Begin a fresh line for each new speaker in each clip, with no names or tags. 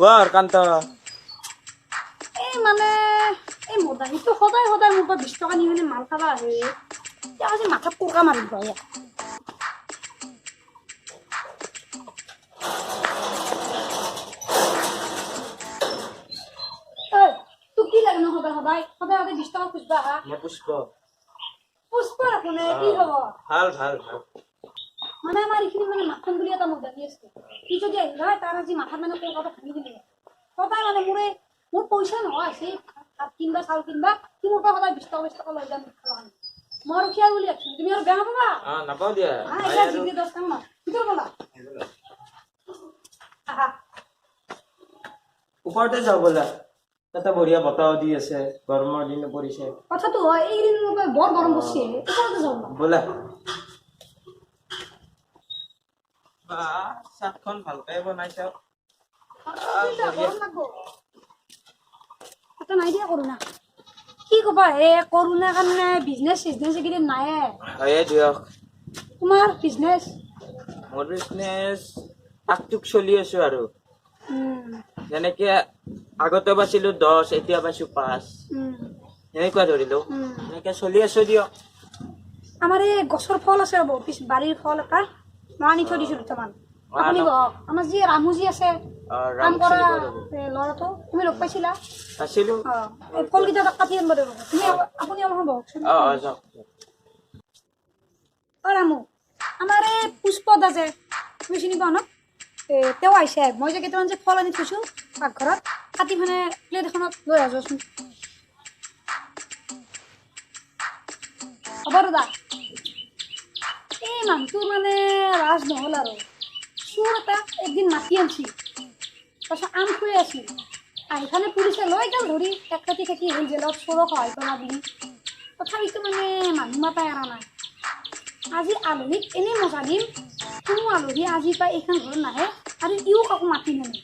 War Kant.
এই মানে এই মদাহীটো সদায় সদায় মোৰ পৰা 20 টকা নি মানে মাল খাবা আহে। এতিয়া আজি মাথাত কোকা মাৰি দিব ইয়াক। ঐ, তোক কি লাগে ন সদায় সদায় সদায় সদায় 20 টকা খুজিবা আহা?
মই পুষ্প।
পুষ্প ৰাখোনে কি খবৰ?
ভাল ভাল ভাল।
মানে আমাৰ এইখিনি মানে মাখন বুলি এটা মদাহী আছে, সি যদি আহিল হয় তাৰ আজি মাথাত মানে কোকাটো ভাঙি দিলে। সদায় মানে মোৰ পইচা নোহোৱা হৈছে, ভাত কিনবা চাউল কিনবা, সি মোৰ পৰা সদায় 20 টকা 20 টকা লৈ যাম। মই আৰু খিয়াল বুলি ভাবছো, তুমি আৰু বেয়া নাপাবা?
নাপাওঁ দিয়া।
এতিয়া জিকি 10 টকা ন ভিতৰ ব'লা। আহা।
ওপৰতে যাওঁ ব'লা, তাতে বঢ়িয়া বতাহও দি আছে, গৰমৰ দিনো পৰিছে।
কথাটো হয়, এইকেইদিন বৰ গৰম পৰিছে, ওপৰতে যাওঁ
ব'লা। চাহখন ভালকে বনাইছ।
গৰম লাগব। এটা নাই দিয়া কৰোণা, কি ক'বা হে, কৰোণাৰ কাৰণে বিজনেছ চিজনেছ এইকেইদিন নাইয়ে।
হয়ে দিয়ক।
তোমাৰ বিজনেছ?
মোৰ বিজনেছ টাকটোক চলি আছো আৰু। যেনেকে আগতে পাইছিলো 10, এতিয়া পাইছো 5, সেনেকুৱা ধৰিলো, এনেকে চলি আছো দিয়ক।
আমাৰ এই গছৰ ফল আছে ৰ'ব, পিছ বাৰীৰ ফল এটা মই আনি থৈ দিছো দুটামান। আপুনি বহক। আমাৰ যি ৰামুজী আছে, কাম কৰা ল'ৰাটো, তুমি লগ পাইছিলা?
পাইছিলো।
এই ফলকেইটা তাক কাটি আনিব লাগিব। তুমি আপুনি অলপমান বহকচোন।
যাওক।
অ ৰামু, আমাৰ এই পুষ্পদা যে, তুমি চিনি পোৱা ন? তেওঁ আহিছে। মই যে কেইটামান যে ফল আনি থৈছোঁ পাকঘৰত, কাটি মানে প্লেট এখনত লৈ আহোঁচোন। হ'ব দাদা। এই মানুহটোৰ মানে ৰাজ নহ'ল আৰু। চোৰ এটা একদিন মাতি আনছি, তাৰপিছত আম থৈ আছিল, আহিফালে পুলিচে লৈ গ'ল ধৰি, এক ৰাতি থাকি হ'ল জেলত চোৰক সহায় কৰা বুলি। তথাপিতো মানে মানুহ মাতা এৰা নাই। আজি আলহীক এনেই মজা দিম, কোনো আলহী আজিৰ পৰা এইখন ঘৰত নাহে আৰু ইও কাকো মাতি নানে।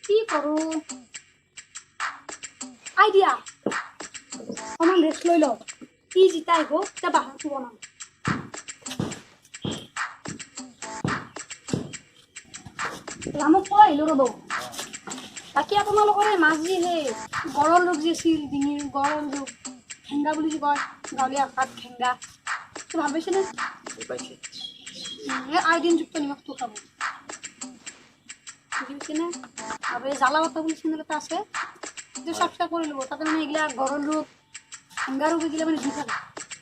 কি কৰোঁ? আইডিয়া, অকণমান ৰেষ্ট লৈ লওঁ। ই যেতিয়া আহিব তেতিয়া বাঁহৰটো বনাম। ৰামক কৈ আহিলোঁ ৰ'ব। বাকী আপোনালোকৰ এই মাছ যি সেই গৰল ৰোগ যি আছিল, ডিঙিৰ গৰল ৰোগ, ঘেংগা বুলি যি কয় গাঁৱলীয়া ভাষাত ঘেংগা, এইটো ভাল পাইছেনে?
পাইছে।
এই আয়ডিনযুক্ত নিমখটো খাব, বুজি পাইছেনে? আৰু এই জ্বালা বাটা বুলি চেনেল এটা আছে, সেইটো ছাবস্ক্ৰাইব কৰি ল'ব। তাতে মানে এইগিলা গৰল ৰোগ, ঘেংগা ৰোগ এইগিলা মানে দি থাকে,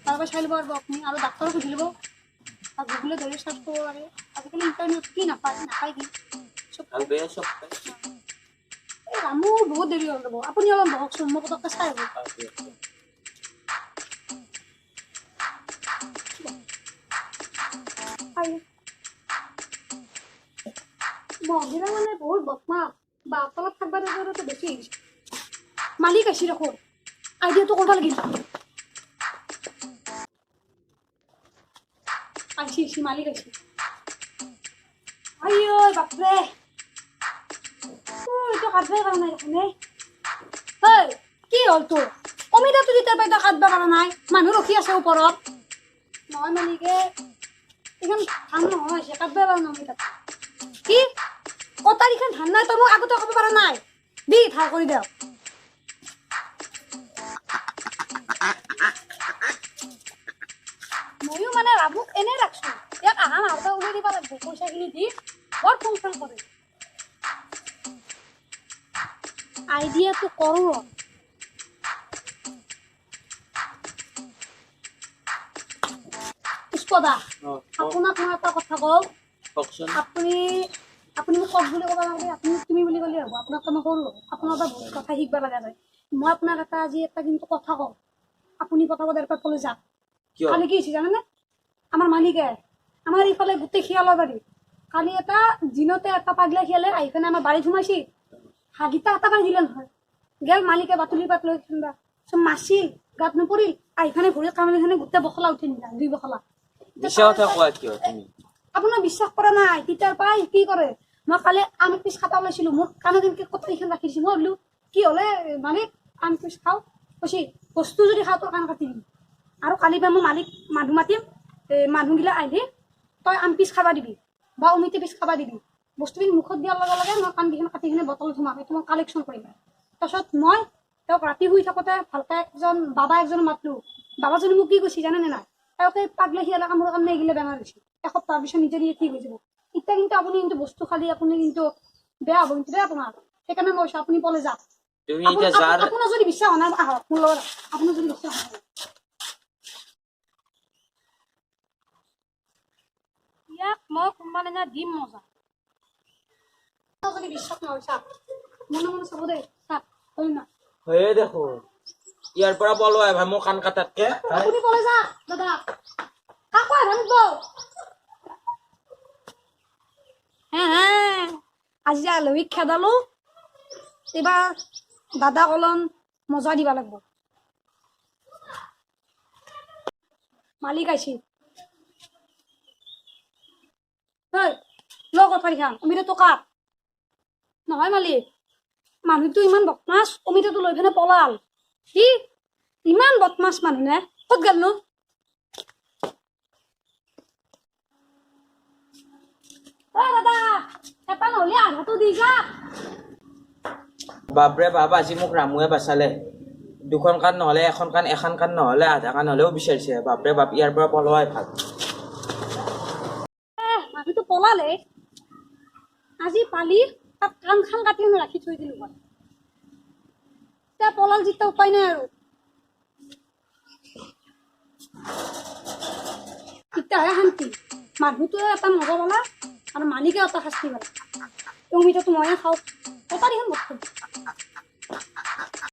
তাৰ পৰা চাই ল'ব পাৰিব আপুনি। আৰু ডাক্তৰক সুধি ল'ব, আৰু গুগলে ধৰি চাৰ্চ কৰিব পাৰে। আজিকালি ইণ্টাৰনেট কি নাপায়, নাপায় কি চব।
ভাল বেয়া চব পায়।
এই ৰামু বহুত দেৰি হ'ল ৰ'ব, আপুনি অলপ বহকচোন, মই পটককৈ চাই আহোঁ। মহিলা মানে বহুত বদমাছ, বা তলত থাকিব বেছি হৈ গৈছে। মালিক আহিছে দেখোন, আইডিয়াটো কৰিব লাগিল। আহিছে আহিছে, মালিক আহিছে। আই ঐ বাপৰে, এইটো কাটবাই পৰা নাই দেখোন। ঐ কি হ'ল তোৰ? অমিতাটো তেতিয়াৰ পৰা এতিয়া কাটবা পৰা নাই, মানুহ ৰখি আছে ওপৰত। নহয় মালিকে, এইখন ধান নহয় হৈছে, কাটবাই পৰা নাই অমিতাটো। কি কটাৰীখন ধান নাই, তই মোক আগতে ক'ব পৰা নাই? দি ধাৰ কৰি দিয়ক। ময়ো মানে ৰামুক এনেই ৰাখছো, ইয়াক আহা মাহতে উলিয়াই দিব লাগিব পইচাখিনি দি, বৰ ফোন ফোন কৰে। আইডিয়াটো কৰোঁ ৰ। পুষ্পদা, আপোনাক মই এটা কথা কওঁ।
কওকচোন।
আপুনি আপুনি মোক কওক বুলি ক'ব নালাগে, আপুনি তুমি বুলি ক'লে হ'ব। আপোনাক মই সৰু, আপোনাৰ পৰা বহুত কথা শিকিব লগা যায়। মই আপোনাক এটা আজি এটা কিন্তু কথা কওঁ, আপুনি পটাপট এয়াৰপৰ্ট কলে যাওক। কালি কি হৈছে জানেনে? আমাৰ মালিকে আমাৰ এইফালে গোটেই শিয়ালৰ বাৰী, কালি এটা দিনতে এটা পাগলা শিয়ালে আহি পেলাই আমাৰ বাৰীত সোমাইছিল, হাগিটা এটা পাৰি দিলে নহয়। গেল মালিকে বাতুলি পাত লৈ ঠাণ্ডা চব মাছিল, গাত নপৰিল, আহি পেলাই ভৰিত কামুৰিখনে গোটেই বখলা উঠি নিলা, 2 বখলা।
মিছা কথা কোৱা কিয় তুমি?
আপোনাৰ বিশ্বাস কৰা নাই? তেতিয়াৰ পৰাই কি কৰে, মই কালি আম পিচ খাব ওলাইছিলো, মোৰ কাণত এনেকে কটাৰীখন ৰাখি দিছো। মই ভাবিলো কি হ'লে মালিক আম পিচ খাওঁ, কৈছি বস্তু যদি খাওঁ তোৰ কাণ কাটি দিম। আৰু কালি পৰা মই মালিক মানুহ মাতিম, এই মানুহগিলা আহিলি তই আম পিচ খাবা দিবি, বা অমিতে পিছ খাবা দিবি। বস্তুবিধ মুখত দিয়াৰ লগে লগে মই কাণকেইখন কাটি কিনে বটলত সোমাম, এইটো মই কালেকশ্যন কৰিম। তাৰপিছত মই তেওঁক ৰাতি শুই থাকোঁতে ভালকৈ এজন বাবা এজন মাতলো। বাবাজনে মোক কি কৈছে জানেনে নাই? তেওঁক এই পাগলা শিয়ালে কামোৰৰ কাৰণে এইগিলা বেমাৰ হৈছে, এসপ্তাহৰ পিছত নিজে নিজে ঠিক হৈ যাব। এতিয়া কিন্তু আপুনি কিন্তু বস্তু খালি আপুনি কিন্তু বেয়া হ'ব কিন্তু দেই আপোনাৰ। সেইকাৰণে মই কৈছোঁ আপুনি পলে যাওক।
তুমি এতিয়া যাৰ
আপোনাৰ যদি বিশ্বাস হোৱা নাই আহক মোৰ লগত, আপোনাৰ যদি বিশ্বাস হোৱা নাই। ইয়াক মই কোনোবা দিনা দিম মজা। আপোনাৰ যদি বিশ্বাস নহয় চাওক, মনে মনে চাব দেই, চাওক হয় না?
হয়ে দেখোন, ইয়াৰ পৰা পলোৱাই ভাল মোৰ কাণ কাটাতকে।
আপুনি কলে যাওক দাদা, কাকো আধা নিদিব। হে হে, আজি আলহীক খেদালো, এইবাৰ দাদাক অলপ মজা দিব লাগিব। মালিক আহিছে। ঐ ল কটাৰীখন, অমিতাটো কাট। নহয় মালিক, মানুহটো ইমান বদমাছ, অমিতাটো লৈ পিনে পলাল। কি ইমান বদমাছ মানুহ নে? ক'ত গ'লনো? ঐ দাদা, এটা নহ'লে আধাটো দি যা।
বাপৰে বাপ, আজি মোক ৰামুৱে বাচালে। দুখন কাণ নহ'লে এখন কাণ, এখন কাণ নহ'লে আধা কাণ হ'লেও বিচাৰিছে। বাপৰে বাপ, ইয়াৰ পৰা পলোৱাই ভাল।
মানুহটো পলালে। আজি পালি তাক কাণখান কাটি আমি ৰাখি থৈ দিলো হয়। এতিয়া পলাল যেতিয়া উপায় নাই আৰু। তেতিয়াহে শান্তি, মানুহটোৱে এটা মজা পালা আৰু মালিকে এটা শাস্তি পালা। অমিতাটো ময়ে খাওঁ, কটাৰীখন বস্তু।